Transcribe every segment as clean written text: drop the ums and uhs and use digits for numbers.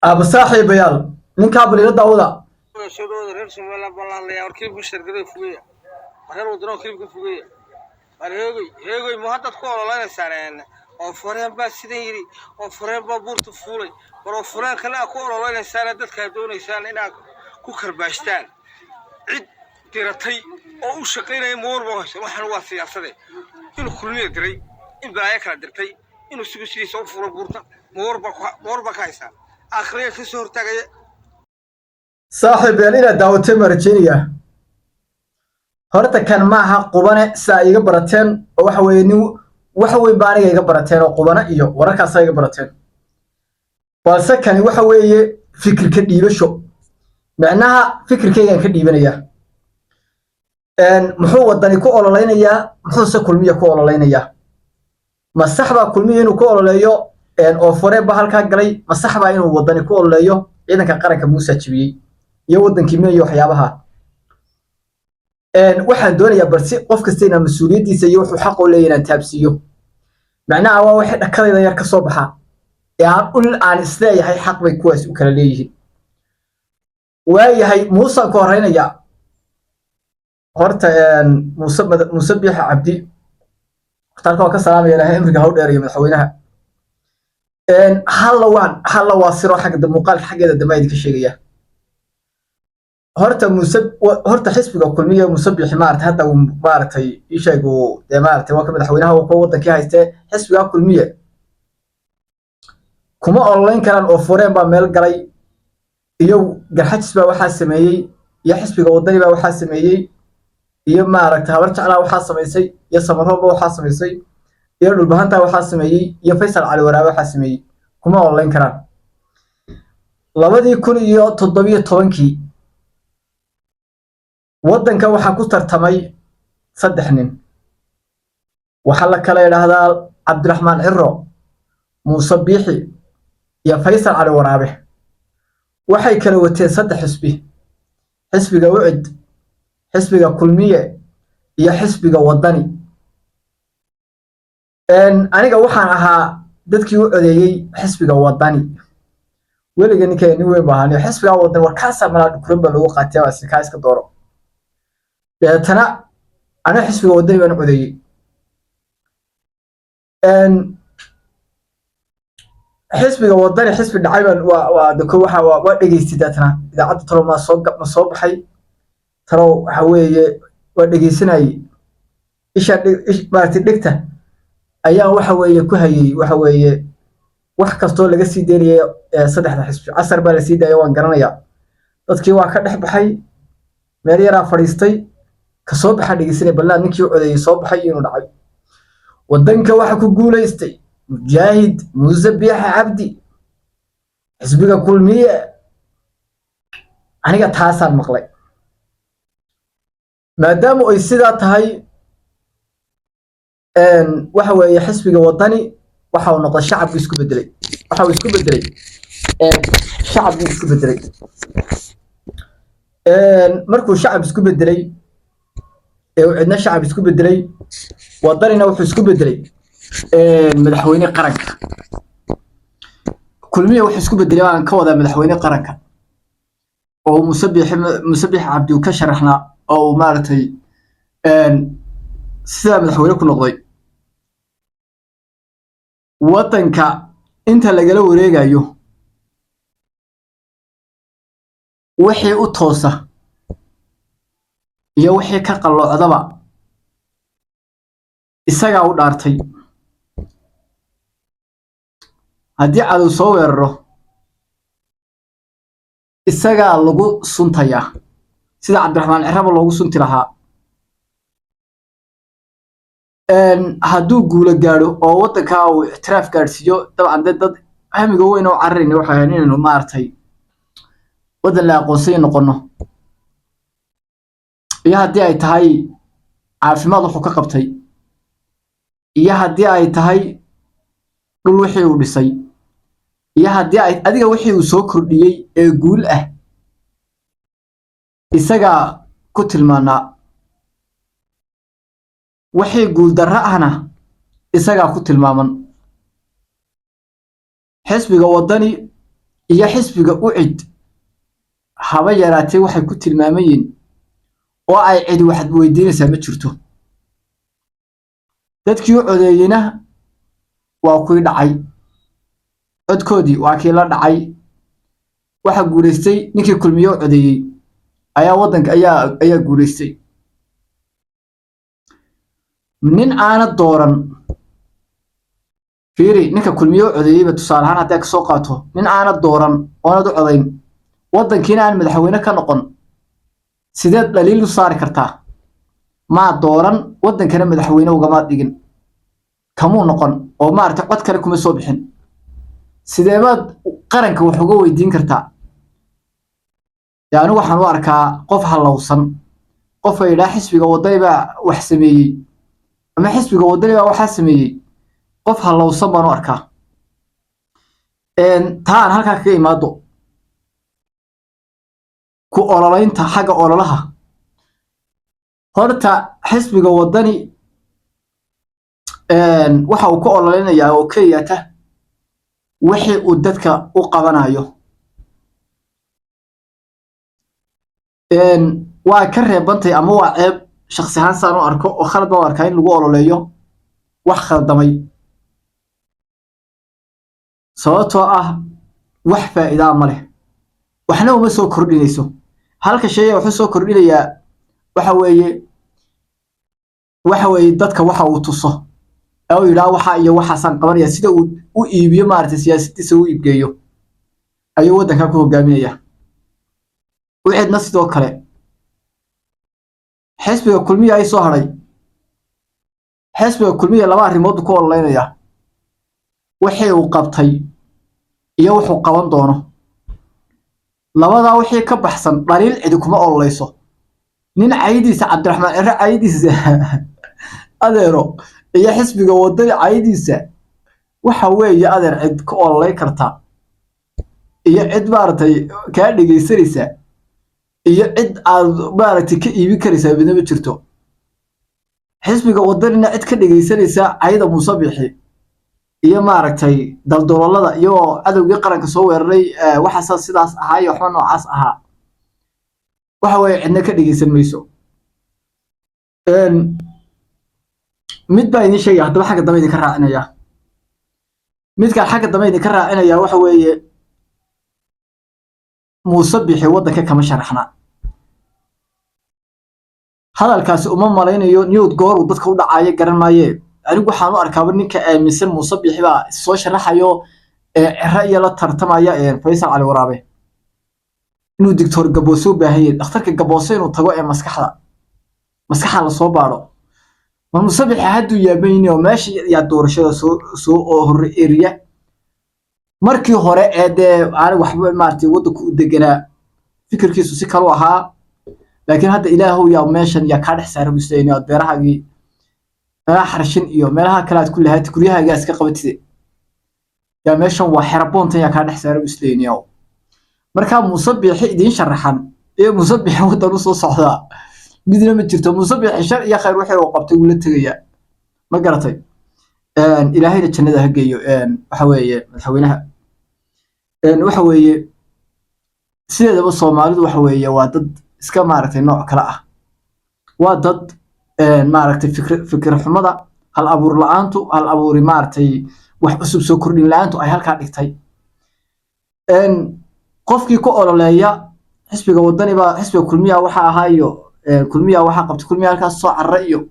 Aaba saaxiibayaal, ninkaa baliila daawada. Soo dhawaada reer Somaliland baan la hadlayaa. War kilibka shargaday fugeya, war reer wadano kilibka fugeya. War heegoy, heegoy, ma haddaad ku ololeynaysaan oo fureen baa sidan yidhi oo fureen baa buurta fuulay? War oo fureen kale aad ku ololeynaysaan, dadkaa doonaysaan inaad ku karbaashtaan cid diratay oo u shaqaynaya ma warba haysan. Waxaan waa siyaasade inuu Kulmiya diray, in balaayo kala dirtay, inuu sigu sidiisa u fulo buurta, ma warba ka haysaan? Akhriya ka soo hortaagaya. Saaxiibayaal, inaad daawatay baan rajaynayaa. Horta kan maaha qubane sidaa iga barateen, oo waxa weeye nin wax weyn baa aniga iga barateen oo qubane iyo wararkaasa iga barateen, balse kani waxa weeye fikirka dhiibasho. Micnaha fikirkaygaan ka dhiibanayaa. Muxuu Wadani ku ololeynayaa? Muxuuse Kulmiya ku ololeynayaa? Ma sax baa Kulmiya inuu ku ololeeyo oo foreen ba halkaa galay? Ma sax baa inuu Wadani ku ololeeyo ciidanka qaranka Muusa jibiyey iyo wadankii meeyo waxyaabaha? Waxaan doonayaa balse qof kasta inaan mas-uuliyaddiisa iyo wuxuu xaq u leeyahay inaan taabsiiyo. Macnaha waa wixii dhakadayda yar ka soo baxa ee aan ul aan isleeyahay xaq bay kuwaas u kala leeyihiin. Waayahay, Muusaan ku horeynayaa. Horta Muuse, Muuse Biixa Cabdi, horta halka waa ka salaamaya. Ilaahay imriga haw dheerayo madaxweynaha. Halla waan halla waa siro xagga muuqaalka xaggeeda dambe idinka sheegaya. Horta Muuse, horta xisbiga Kulmiya, Muuse Biixi, maaragtay, hadda uu maaragtay ii sheeg uu dee maaragtay waa ka madaxweynaha, waa kuwa wadankii haystee. Xisbiga Kulmiye kuma ololeyn karaan oo fureen baa meel galay iyo Garxajis baa waxaa sameeyey iyo xisbiga Wadani baa waxaa sameeyey iyo maaragtay Habar Jeclaa waxaa samaysay iyo Samaroonba waxaa samaysay iyo Dhulbahantaa waxaa sameeyey iyo Faysal Cali Waraabe waxaa sameeyey, kuma ololeyn karaan. 2017-kii waddanka waxaa ku tartamay saddex nin. Waxaa la kala idhaahdaa Cabdiraxmaan Ciro, Muuse Biixi iyo Faysal Cali Waraabe. Waxay kala wateen saddex xisbi: xisbiga UCID, xisbiga Kulmiye iyo xisbiga Waddani. Aniga waxaan ahaa dadkii u codeeyey xisbiga Waddani. Weliga ninka nin weyn baa ahaa. Xisbiga Waddani war kaasaa malaa dhukuran baa lagu qaatay, waa kaa iska dooro. Deetana aniga xisbiga Waddani baan u codeeyey. Xisbiga Waddani xisbi dhacay baan waa dako waxa waa dhegeystay. Deetana idaacadda talo ma soo baxay talo, waxa weeye waa dhegeysanayey. Isha maaragtay dhegta ayaa waxa weeye ku hayay. Waxa weeye wax kastoo laga sii daynaya saddexda xisbi casar baa la sii daaya, waan garanayaa. Dadkii waa ka dhex baxay, meel yaraa fadhiistay, kasoo baxaa dhegeysanaya balnaa ninkii u codeeyey soo baxay inuu dhacay. Waddanka waxa ku guulaystay Mujaahid Muuse Biixa Cabdi, xisbiga Kulmiye. Aniga taasaan maqlay. Maadaama ay sidaa tahay, waxa weeye xisbiga Waddani waxa uu noqday shacabku isku bedelay, waxa uu isku bedelay shacabku isku bedelay. Markuu shacab isku bedelay ee uu cidna shacab isku bedelay, Waddanina wuxuu isku bedelay madaxweyne qaranka. Kulmiye wuxuu isku bedelay, waan ka wadaa, madaxweyne qaranka oo Muuse Biixi Cabdi uu ka sharaxnaa oo uu maaragtay sidaa madaxweyne ku noqday. Waddanka inta lagala wareegayo, wixii u toosa iyo wixii ka qalloocdaba isagaa u dhaartay. Haddii cadow soo weeraro, isagaa lagu suntayaa sida Cabdiraxmaan Ciraba loogu sunti lahaa. Hadduu guulo gaadho oo waddankaa uu ictiraaf gaadhsiiyo, dabcan dee dad hamiga weyn oo cararayna waxay ahayd inaynu maaragtay waddan la aqoonsanya noqono, iyo haddii ay tahay caafimaad wuxuu ka qabtay, iyo haddii ay tahay dhul wixii uu dhisay, iyo haddii ay adiga wixii uu soo kordhiyey ee guul ah, isagaa ku tilmaanaa. Wixii guuldarro ahna isagaa ku tilmaaman. Xisbiga Waddani Iyo xisbiga UCID haba yaraatee waxay ku tilmaamayeen oo ay cidi waxaad weydiinaysaa ma jirto. Dadkii u codeeyeyna waa kuwii dhacay, codkoodii waa kii la dhacay. Waxaa guulaystay ninkii Kulmiye u codeeyey ayaa waddanka ayaa guulaystay. Nin aana dooran, fiiri, ninka Kulmiye u codeeyeyba tusaale ahaan haddii kasoo qaato, nin aana dooran oonad u codayn, waddankiina aan madaxweyne ka noqon, sideed dhaliil u saari kartaa? Maa dooran, waddankana madaxweyne ugamaad dhigin, kamuu noqon oo maaragtay cod kale kuma soo bixin. Sideebaad qaranka wax uga weydiin kartaa? Dee anigu waxaan u arkaa qof hallowsan. Qofka yidhaha xisbiga Waddani baa wax sameeyey ama xisbiga Waddani baa waxaa sameeyey, qof hallowsan baan u arkaa. Taa aan halkaa kaga imaado. Ku ololaynta, xagga ololaha, horta xisbiga Waddani waxa uu ka ololeynayaa oo keliyata wixii uu dadka u qabanayo. Waa ka reebantay ama waa ceeb, shakhsi ahaan saan u arko, oo khalad baan u arkaa in lagu ololeeyo wax khaldamay, sababtoo ah wax faa'iidaa ma leh, waxna uma soo kordhinayso. Halka shay wuxuu soo kordhinayaa waxa weeye dadka waxa uu tuso ee uu yidhaha waxa iyo waxaasaan qabanaya, sida uu u iibiyo, maaragtay, siyaasaddiisa u iibgeeyo ayuu waddanka ku hogaaminaya. UCIDna sidoo kale. Xisbiga Kulmiya ay soo hadhay. Xisbiga Kulmiya laba arrimood buu ku ololeynaya: wixii uu qabtay iyo wuxuu qaban doono. Labadaa wixii ka baxsan dhaliil cidi kuma ololeyso. Nin caydiisa, Cabdiraxmaan Cire caydiisa, adeero, iyo xisbiga Waddani caydiisa, waxa weeye, adeer, cid ku ololey karta iyo cid maaragtay kaa dhegaysanaysa iyo cid aad maaragtay ka iibin karaysaa midna ma jirto. Xisbiga Waddanina cid ka dhegaysanaysa cayda Muuse Bixi iyo maaragtay daldaloolada iyagoo cadowgii qaranka soo weeraray, waxaasa sidaas ahaa iyo waxba noocaas ahaa, waxa weeye cidna ka dhegaysan mayso. Mid baa idin sheegaya haddaba, xagga dambe idinka raacinaya. Midkaan xagga dambe idinka raacinaya waxa weeye, Muuse Bixi waddanka kama sharaxna. Hadalkaasi uma malaynayo newt goor uu dadka u dhacayo, garan maaye. Anigu waxaan u arkaaba ninka aaminsan Muuse Bixi baa soo sharaxayo ee Ciro iyo la tartamaya ee Faysal Cali Waraabe inuu Doctor Gaboose u baahan yahay, dhakhtarka Gaboose inuu tago ee maskaxda lasoo baadho. Ma Muuse Bixi hadduu yaabayni oo meesha yaa doorashada soo oo hore eriya? Markii hore ee dee aan waxba maaragtay waddanku u deganaa, fikirkiisu si kalu ahaa, laakiin hadda Ilaahow yaa meeshan yaa kaa dhex saara buslayni ood beerahaagii, meelaha xarshin iyo meelaha kale aad ku lahayd, guryahaagaa iska qabatide, yaa meeshan waa xeraboontan, yaa kaa dhex saara buslayni. Markaa Muuse Biixi idiin sharaxan iyo Muuse Biixi waddan usoo socdaa midna ma jirto. Muuse Biixi shar iyo khayr wixii uu qabtay wuu la tegayaa, ma garatay? Ilaahayna jannada ha geeyo. Waxa weeye madaxweynaha, waxa weeye sideedaba Soomaalidu waxa weeye waa dad iska maaragtay nooc kale ah. Waa dad maaragtay fikir xumada, hal abuur la-aantu, hal abuuri maaragtay wax cusub soo kordhin la-aantu ay halkaa dhigtay. Qofkii ku ololeeya xisbiga Waddani baa, xisbiga Kulmiya waxa ahaa iyo Kulmiya waxaa qabtay, Kulmiya halkaas soo carara iyo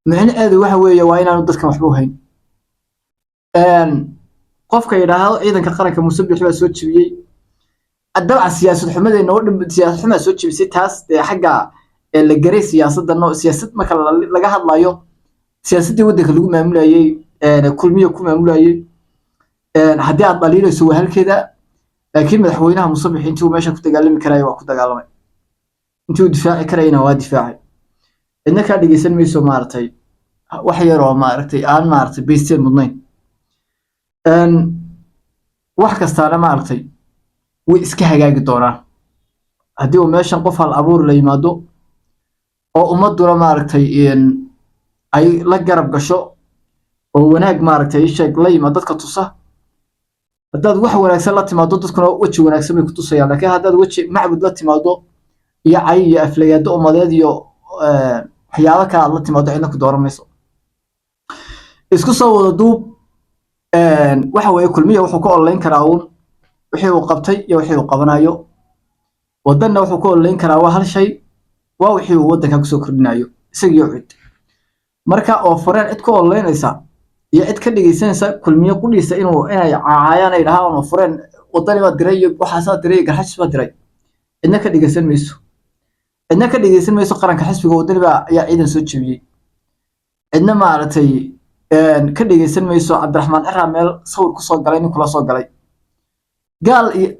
micnaheedu waxa weeye waa inaanu dadkan waxba u hayn. Qofka yidhaahdo ciidanka qaranka Muuse Bixi baa soo jebiyey, dabcan siyaasad xumadeena oo dhan siyaasad xumaa soo jebisay. Taas dee xagga la garay siyaasadda, no siyaasad marka laga hadlayo, siyaasaddii waddanka lagu maamulayey, Kulmiya ku maamulayey, haddii aad dhaliilayso waa halkeeda. Laakiin madaxweynaha Muuse Bixi intii uu meesha ku dagaalami karaya waa ku dagaalamay, intii uu difaaci karayna waa difaacay. Cidna kaa dhegeysan mayso maaragtay wax yar oo maaragtay aan maaragtay baysteen mudnayn. Wax kastaana maaragtay way iska hagaagi doonaan haddii uu meeshan qof hal abuur la yimaado oo ummadduna maaragtay ay la garab gasho oo wanaag maaragtay isheeg la yimaado dadka tusa. Haddaad wax wanaagsan la timaado, dadkuna weji wanaagsan bay ku tusayaan, laakiin haddaad weji macbud la timaado iyo cay iyo aflagaado umadeed iyo waxyaabo kale aad la timaado, cidna ku dooran mayso. Isku soo wada duub, waxa weeye Kulmiya wuxuu ka ololeyn karaa uun wixii uu qabtay iyo wixii uu qabanayo. Wadanna wuxuu ka ololeyn karaa waa hal shay, waa wixii uu waddanka kusoo kordhinayo isagiyo cid. Marka oo fareen cid ku ololeynaysa iyo cid ka dhegeysanaysa Kulmiye qudhiisa inay caayaan, ay dhahaan oo fureen Wadani baa diray iyo waxaasaa diray iyo Garxajis baa diray, cidna ka dhegeysan mayso, cidna ka dhegeysan mayso. Qaranka xisbiga Wadani baa ayaa ciidan soo jebiyey, cidna maaragtay ka dhegeysan mayso. Cabdiraxmaan Ciraa meel sawir kusoo galay, nin kula soo galay gaal iyo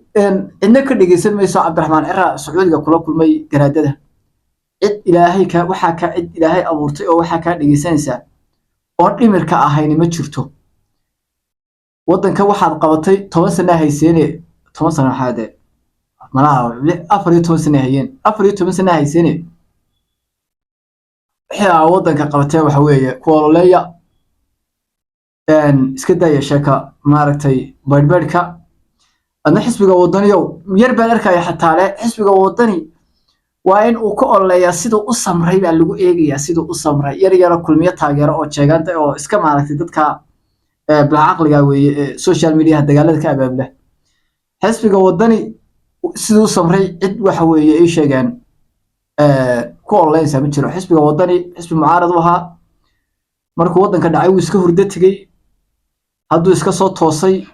cidna ka dhegeysan mayso. Cabdiraxmaan Ciraa Sacuudiga kula kulmay garaadada, cid Ilaahay ka waxaa ka cid Ilaahay abuurtay oo waxaa kaa dhegeysanaysaa oon dhimirka ahayni ma jirto. Waddanka waxaad qabatay 10 sana hayseene, 10 sano waxaa dee malaha 14 sana hayeen, 14 sana hayseene. Wixii aa waddanka qabateen waxa weeye ku ololeeya, iska daaya sheeka maaragtay baydhbaydhka. Adna xisbiga Wadaniyow, yar baan arkaya xataa le xisbiga Wadani waa in uu ka ololeeyaa siduu u samray baa lagu eegayaa, siduu u samray. Yar yaro Kulmiyo taageero oo jeeganta oo iska maaragtay dadka bilaa caqliga weeye ee social mediaha dagaalada ka abaabula. Xisbiga Wadani siduu u samray cid waxa weeye ay sheegeen ku ololeynaysaa ma jiro. Xisbiga Wadani xisbi mucaarad u ahaa markuu waddanka dhacay, wuu iska hurdo tegey, hadduu iska soo toosay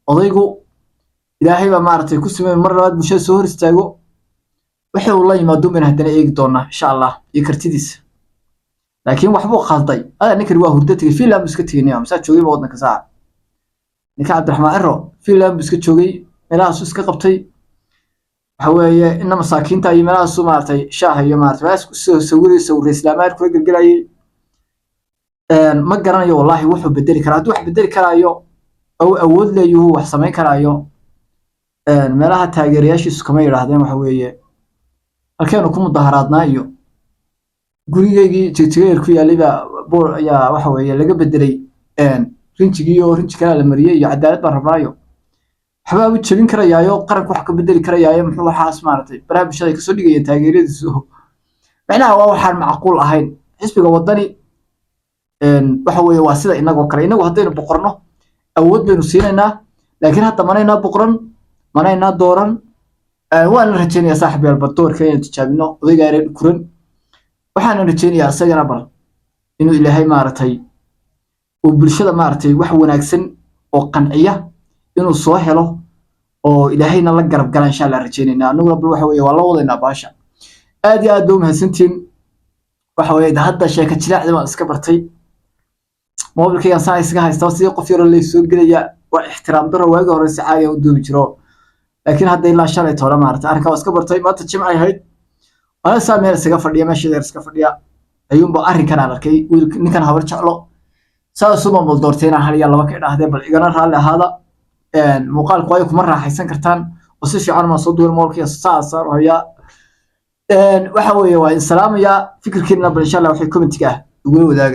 odaygu. Ilaahay baa maaragtay ku simay mar labaad bulshada soo hor istaago. Wixii uu la yimaado baynu haddana eegi doonaa insha Allah iyo kartidiisa, laakiin waxbuu qalday. Ada ninkani waa hurdo tegey, Finland buu iska tegey, nin masaa joogay ba waddanka saaca. Ninka Cabdiraxmaan Ciro Finland buu iska joogay, meelahaasuu iska qabtay. Waxa weeye ina masaakiinta iyo meelahaasu maaragtay shaaha iyo maaragtay meelahaas kusoo sawiray, sawirray islaamaad kula gelgelayay. Ma garanayo wallahi wuxuu bedeli karaa. Hadduu wax bedeli karaayo oo awood leeyuhu wax samayn karaayo, meelaha taageerayaashiisu kama yidhaahdeen waxa weeye halkeenu ku mudaharaadnaa iyo gurigeygii Jigjiga ku yaalay baa boor ayaa waxa weeye laga bedelay rinjigii oo rinji kalaa la mariyey iyo cadaalad baan rabnaayo. Waxbaa u jebin karayaayo, qaranku wax ka bedeli karayaayo. Muxuu waxaas maaragtay baraha bulshada ay kasoo dhigayeen taageeradiisu? Macnaha waa waxaan macquul ahayn. Xisbiga Wadani waxa weeye waa sida inagoo kale. Inagu haddaynu boqorno awood baynu siinaynaa, laakiin hadda manaynaa boqoran, manaynaa dooran. Waana rajaynayaa saaxib yaal bal doorka inaynu tijaabino odaygaa reer kuran. Waxaana rajaynayaa isagana bal inuu Ilaahay maaragtay uu bulshada maaragtay wax wanaagsan oo qanciya inuu soo helo oo Ilaahayna la garab gala insha Allah rajaynaynaa. Anaguna bal waxa weeye waa la wadaynaa baasha. Aad iyo aad ba umahadsantihiin. Waxa weeye hadda sheeka jilaacdi baan iska bartay, mobilkaygan saa isaga haystaa sidii qof yaroo lay soo gelaya. Waa ixtiraam daro. Waagi hore si caadi u duubi jiro, laakiin hadda ilaa shalay toole maaragtay arrinkaa waa iska bartay. Maanta Jimcay ahayd, ana saa meel isaga fadhiya, meesha yar iska fadhiya ayuunba arrinkan aan arkay, wiil ninkan Habar Jeclo saasuma bal doortay inaan hal iyo laba ka idhaahdee. Bal igana raalli ahaada muuqaalku, waayo kuma raaxaysan kartaan oo si fiican maa soo duwan moolkiya saasaan hayaa. Waxa weeye waa in salaamayaa. Fikirkiina bal insha Allah waxay commentiga ah igula wadaaga.